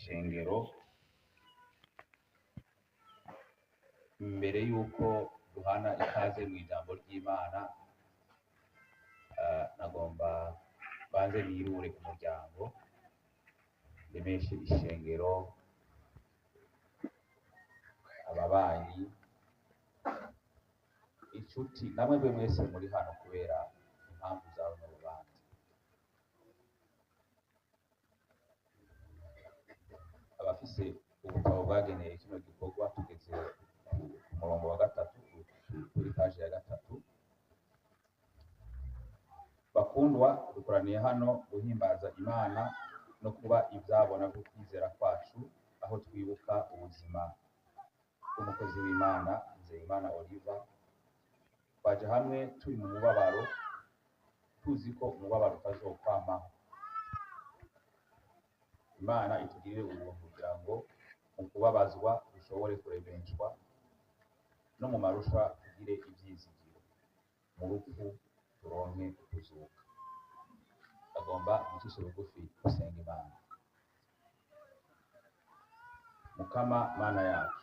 Ishengero, mbere yuko duhana ikaze mu ijambo ry'Imana, nagomba banze nirure umuryango, ndemeshe ishengero, ababanyi, inshuti namwe mwe mwese muri hano kubera impamvu za runo rubanza. Abafise ubutabo bwageneye kino gikorwa, tugeze ku murongo wa gatatu, kuri paji ya gatatu. Bakundwa, dukoraniye hano guhimbaza Imana no kuba ivyabona bwo kwizera kwacu, aho twibuka ubuzima bw'umukozi w'Imana Nzeyimana Oliver. Twaje hamwe turi mu mubabaro, tuzi ko umubabaro utazokwamaho. Imana itugirire ubuntu kugira ngo mu kubabazwa dushobore kuremeshwa, no mu marushwa tugire ivyizigiro, mu rupfu turonke kuzuka. Agomba gucisha bugufi gusenga Imana. Mukama Mana yacu,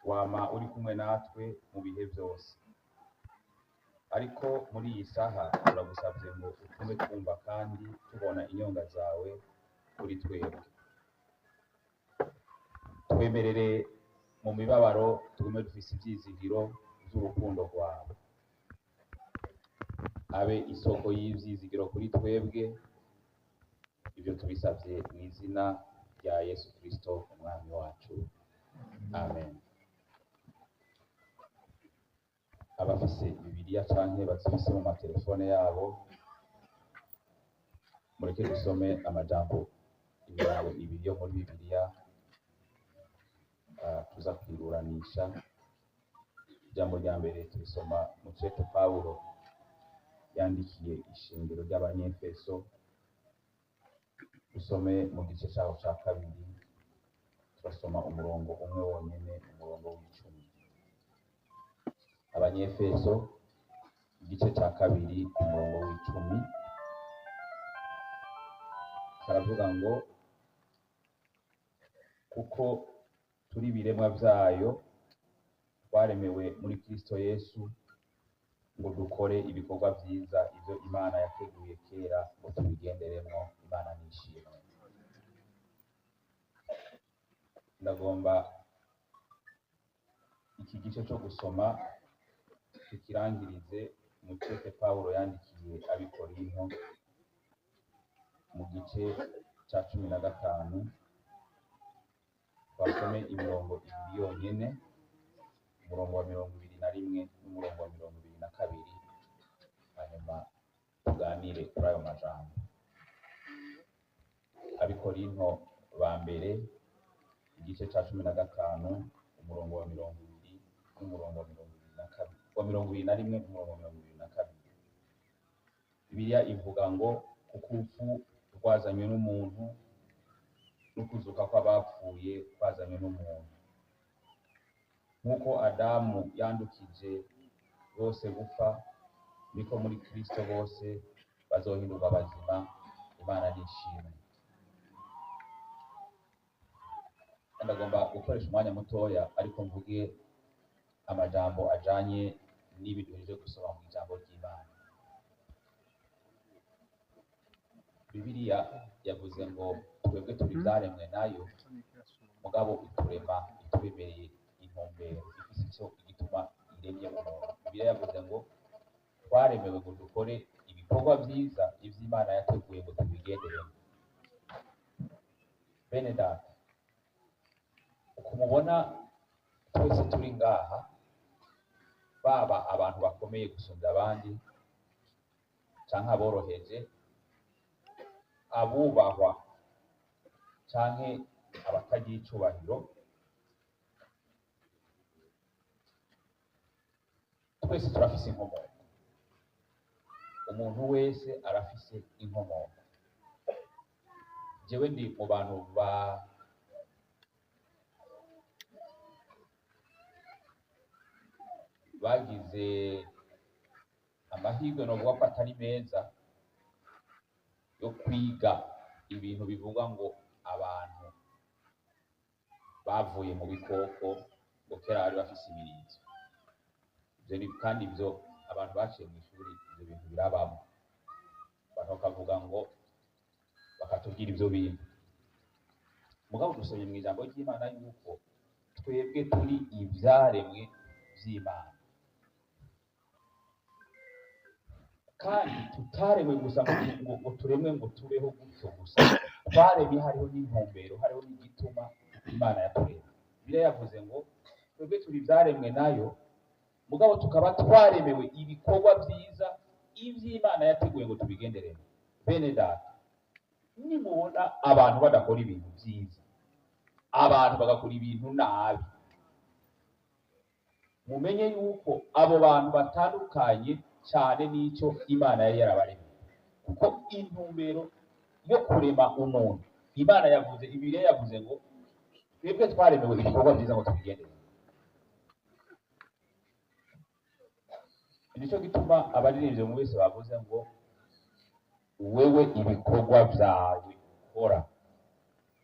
wama uri kumwe natwe mu bihe vyose, ariko muri iyi saha turagusavye ngo utume twumva kandi tubona inyonga zawe kuri twebwe. Twemerere mu mibabaro tugume dufise ivyizigiro vy'urukundo rwawe, abe isoko y'ivyizigiro kuri twebwe. Ivyo tubisavye mw'izina rya Yesu Kristo umwami wacu, amen. Abafise Bibiliya canke bazifise mu matelefone yabo, mureke dusome amajambo imirongo ibiri yo muri Bibiliya, tuza kwiruranisha. Ijambo rya mbere turisoma mu cete Pawulo yandikiye ishengero ry'Abanyefeso, dusome mu gice caho ca kabiri, turasoma umurongo umwe wonyene, umurongo w'icumi. Abanyefeso igice ca kabiri umurongo w'icumi karavuga ngo: kuko turi ibiremwa vyayo, twaremewe muri Kristo Yesu ngo dukore ibikorwa vyiza, ivyo Imana yateguye kera ngo tubigenderemwo. Imana nishimwe. Ndagomba iki gice co gusoma tukirangirize mu cete Pawulo yandikiye ab'Ikorinto mu gice ca 15, twasome imirongo ibiri yonyene, umurongo wa 21 n'umurongo wa 22, hanyuma tuganire kuri ayo majambo. Ab'Ikorinto ba mbere igice ca 15, umurongo wa 20 n'umurongo wa 22, wa 21 n'umurongo wa 22. Bibiliya ivuga ngo: kuko urupfu rwazanywe n'umuntu, n'ukuzuka kw'abapfuye kwazanywe n'umuntu. Nk'uko Adamu yandukije bose gupfa, niko muri Kristo bose bazohindurwa bazima. Imana nishimwe. Ndagomba gukoresha umwanya mutoya, ariko mvuge amajambo ajanye n'ibi duhejeje gusoma mu ijambo ry'Imana. Bibiliya yavuze ngo twebwe turi ivyaremwe nayo, mugabo iturema ituremereye intumbero ifise ico igituma iremye umuntu. Bibiliya yavuze ngo twaremewe ngo dukore ibikorwa vyiza, ivy'Imana yateguye ngo tubigenderemo. Bene data, uko mubona twese turi ngaha, baba abantu bakomeye gusumba abandi canke aboroheje, abubahwa canke abatagira icubahiro, twese turafise inkomoko. Umuntu wese arafise inkomoko. Jewe ndi mu bantu ba bagize amahirwe, novuga ko atari meza, yo kwiga ibintu bivuga ngo Bavuye mu bikoko, ngo kera bari bafise imirizo. Ivyo ni kandi ivyo abantu baciye mu ishuri, ivyo bintu birabamo. Abantu bakavuga ngo, bakatubwira ivyo bintu. Mugabo dusomye mu ijambo ry'Imana yuko twebwe turi ivyaremwe vy'Imana, kandi tutaremwe gusa ngo turemwe ngo tubeho gutyo gusa. Twaremwe hariho n'intumbero, hariho n'igituma Imana yaturemye. Bibiliya yavuze ngo twebwe turi ivyaremwe nayo, mugabo tukaba twaremewe ibikorwa vyiza ivy'Imana yateguye ngo tubigenderemo. Bene data, nimubona abantu badakora ibintu vyiza, abantu bagakora ibintu nabi, mumenye yuko abo bantu batandukanye cyane n'icyo Imana yari yarabaremye. Kuko intumbero yo kurema umuntu, Imana yavuze, Bibiliya yavuze ngo twebwe twaremewe ibikorwa byiza ngo tubigendere. Nicyo gituma abaririmbyi mu wese bavuze ngo wewe ibikorwa byawe ukora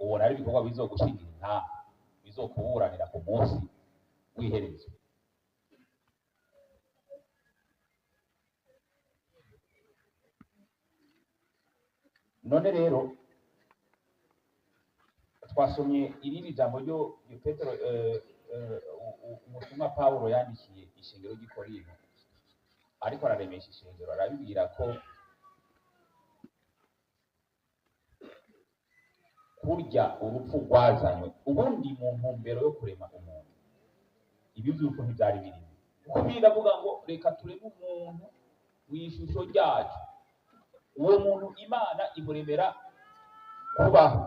ubona ari ibikorwa bizogushingira intahe, bizokuburanira ku munsi w'iherezo. None rero twasomye irindi jambo ryo Petero, umutumwa Pawulo yandikiye ishengero ry'i Korinto, ariko araremesha ishengero, arabibwira ko kurya urupfu rwazanywe ubundi mu ntumbero yo kurema umuntu, ibi by'urupfu ntibyari birimo. Kuko biravuga ngo reka tureme umuntu mu ishusho ryacu. Uwo muntu Imana imuremera kubaho,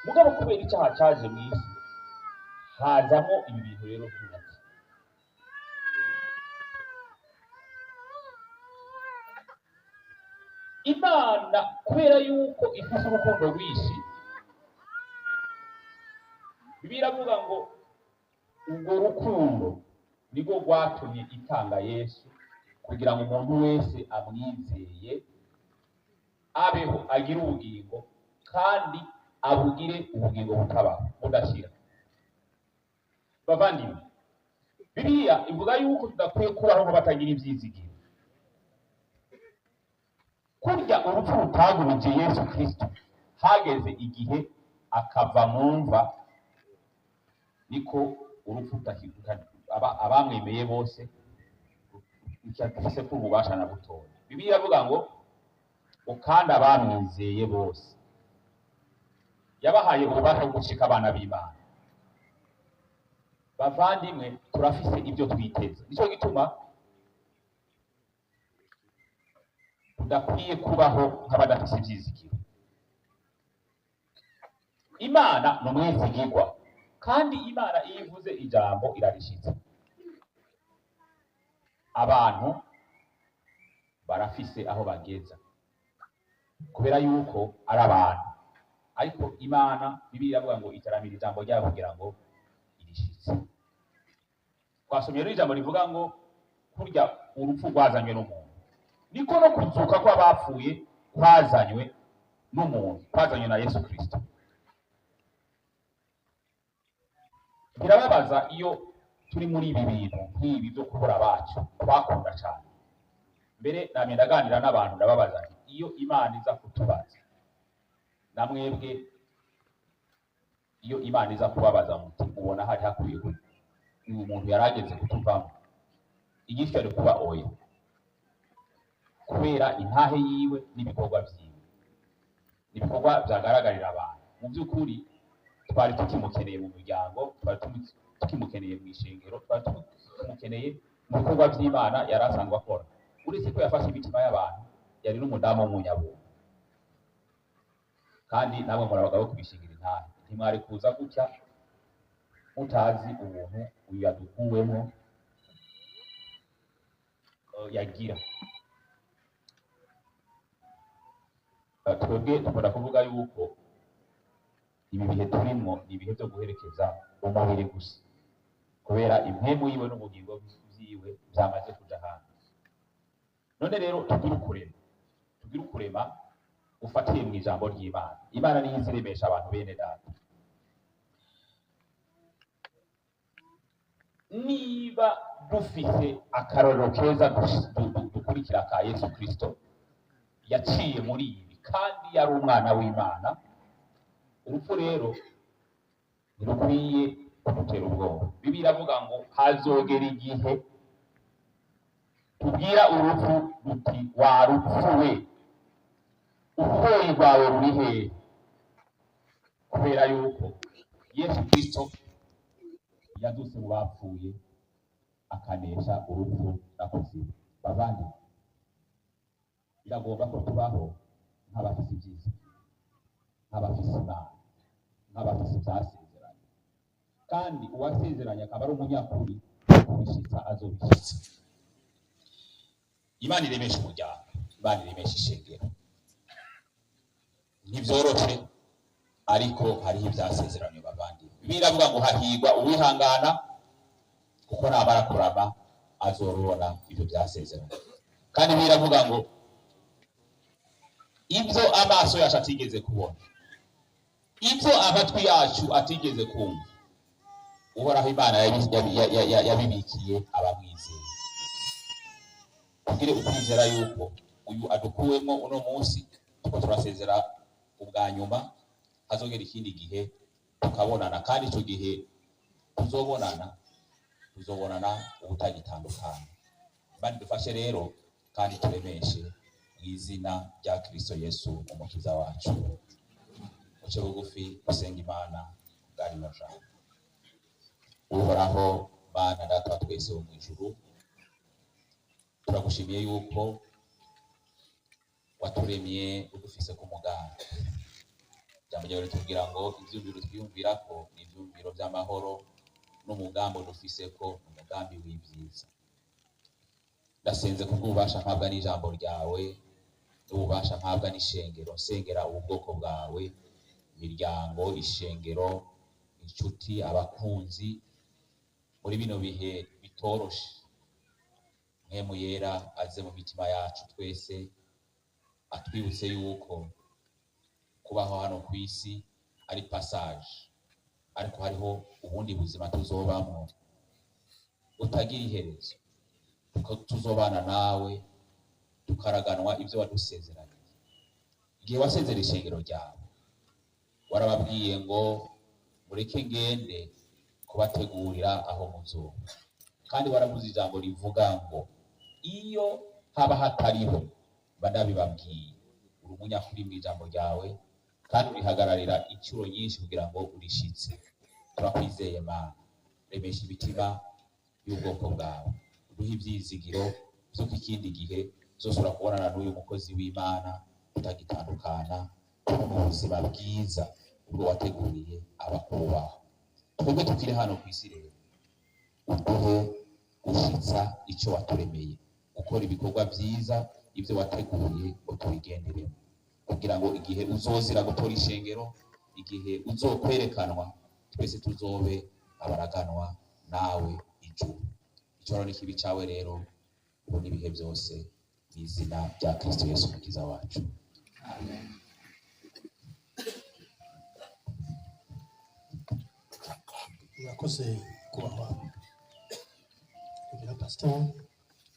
mugabo kubera icyaha cyaje mu isi hazamo ibi bintu rero by'urupfu. Imana kubera yuko ifise urukundo rwinshi, Bibiliya iravuga ngo urwo rukundo nirwo rwatumye itanga Yesu kugira ngo umuntu wese amwizeye abeho, agire ubugingo, kandi abugire ubugingo butabaho, budashira. Bavandimwe, Bibiliya ivuga yuko tudakwiye kubaho ngo batagira ivyizigiro. Kurya urupfu rutagumije Yesu Kristo, hageze igihe akava mu mva, niko urupfu abamwemeye bose rudafise ko ububasha na butoya. Bibiliya iravuga ngo kandi abamwizeye bose yabahaye ububasha bwo gucika abana b'Imana. Bavandimwe, turafise ibyo twiteze. Nico gituma tudakwiye kubaho nk'abadafise ivyizigiro. Imana ni umwizigirwa, kandi Imana iyo ivuze ijambo irarishitsa. Abantu barafise aho bageza kubera yuko ari abantu, ariko Imana, Bibiliya iravuga ngo itaramira ijambo ryayo kugira ngo irishitse. Twasomye rero ijambo rivuga ngo kurya urupfu rwazanywe n'umuntu, niko no kuzuka kw'abapfuye kwazanywe n'umuntu, kwazanywe na Yesu Kristo. Birababaza iyo turi muri ibi bintu nk'ibi byo kubura abacu twakunda cyane. Mbere namye ndaganira n'abantu ndababaza nti iyo Imana iza kutubaza, na mwebwe iyo Imana iza kubabaza muti ubona hari hakwiye uyu muntu yarageze kutuvamo, inyishu yari kuba oya, kubera intahe yiwe n'ibikorwa vyiwe, ibikorwa vyagaragarira abantu. Mu by'ukuri twari tukimukeneye mu muryango, twari tukimukeneye mu ishengero, twari tukimukeneye mu bikorwa vy'Imana yari asanzwe akora. Uretse ko yafashe imitima y'abantu, yari n'umudamu w'umunyabuntu. Kandi namwe muri abagabo kubishingira intahe, ntimwari kuza gutya mutazi ubuntu uyu yadukuwemo yagira. Twebwe dukunda kuvuga yuko ibi bihe turimwo ni ibihe byo guherekeza umubiri gusa, kubera impwemu yiwe n'ubugingo vyiwe vyamaze kuja hanze. None rero tugire ukurema, tugire ukurema ufatiye mu ijambo ry'Imana. Imana niyo iziremesha abantu bene data. Niba dufise akarorero keza dukurikira ka Yesu Kristo yaciye muri ibi kandi yari umwana w'Imana, urupfu rero ntirukwiye kudutera ubwoba. Bibiliya iravuga ngo hazogera igihe tubwira urupfu ruti: "Warupfuwe, uruhoyi rwawe ruri hehe?" Kubera yuko Yesu Kristo yazutse mu bapfuye, akanesha urupfu na kuzimu. Bavandimwe, biragomba ko tubaho nk'abafise ibyiza, nk'abafise Imana, nk'abafise ibyasezeranye, kandi uwasezeranye akaba ari umunyakuri kubishitsa, azobishitsa. Imana iremesha umuryango, Imana iremesha ishengero. Ntibyoroshe, ariko hariho ibyasezeranye. Bavandimwe, Bibiliya iravuga ngo hahirwa uwihangana, kuko namara kurama azorubona ibyo byasezeranye. Kandi Bibiliya iravuga ngo ibyo amaso yacu atigeze kubona, ibyo amatwi yacu atigeze kumva, Uhoraho Imana yabibikiye abamwizeye. Tugire ukwizera yuko uyu adukuwemo uno munsi tuko turasezera ubwa nyuma, hazogera ikindi gihe tukabonana, kandi icyo gihe tuzobonana, tuzobonana ubutagitandukana. Imana idufashe rero kandi turemeshe mu izina rya Kristo Yesu umukiza wacu. Muce bugufi gusenga Imana bwa rino jambo. Uhoraho Mana, Data wa twese wo mu ijuru, turagushimiye yuko waturemye udufise ku mugambi. Ijambo ryawe ritubwira ngo ivyumviro twiyumvirako ni ivyumviro vy'amahoro, n'umugambi dufiseko ni umugambi w'ivyiza. Ndasenze kubw'ububasha mpabwa n'ijambo ryawe n'ububasha mpabwa n'ishengero, nsengera ubu bwoko bwawe, imiryango, ishengero, inshuti, abakunzi, muri bino bihe bitoroshe. Mpwemu Yera aze mu mitima yacu twese, atwibutse yuko kubaho hano ku isi ari passage, ariko hariho ubundi buzima tuzobamwo butagira iherezo, tuzobana nawe, tukaraganwa ibyo wadusezeraniye. Igihe wasezera ishengero ryawe, warababwiye ngo: "Mureke ngende kubategurira aho muzoba." Kandi waravuze ijambo rivuga ngo: "Iyo haba hatariho mba ndabibabwiye." Uri umunyakuri mu ijambo ryawe kandi urihagararira inshuro nyinshi kugira ngo urishitse. Turakwizeye, Mana. Remesha imitima y'ubwoko bwawe, uduhe ivyizigiro vy'uko ikindi gihe uzosubira kubonana n'uyu mukozi w'Imana tutagitandukana, turi mu buzima bwiza ubwo wateguriye abakubaha. Twebwe tukiri hano ku isi rero, uduhe gushitsa icyo waturemeye, gukora ibikorwa byiza, ibyo wateguye ngo tubigenderemo, kugira ngo igihe uzozira gutora ishengero, igihe uzokwerekanwa, twese tuzobe abaraganwa nawe ijuru. Icyo ni kibi cyawe rero ubu n'ibihe byose, mu izina rya Kristo Yesu umukiza wacu, amen. Murakoze kubahwa Reverend Pastor.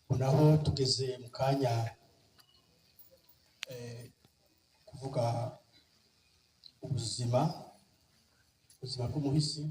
Ubu naho tugeze mu kanya kuvuga ubuzima bw'umuhisi.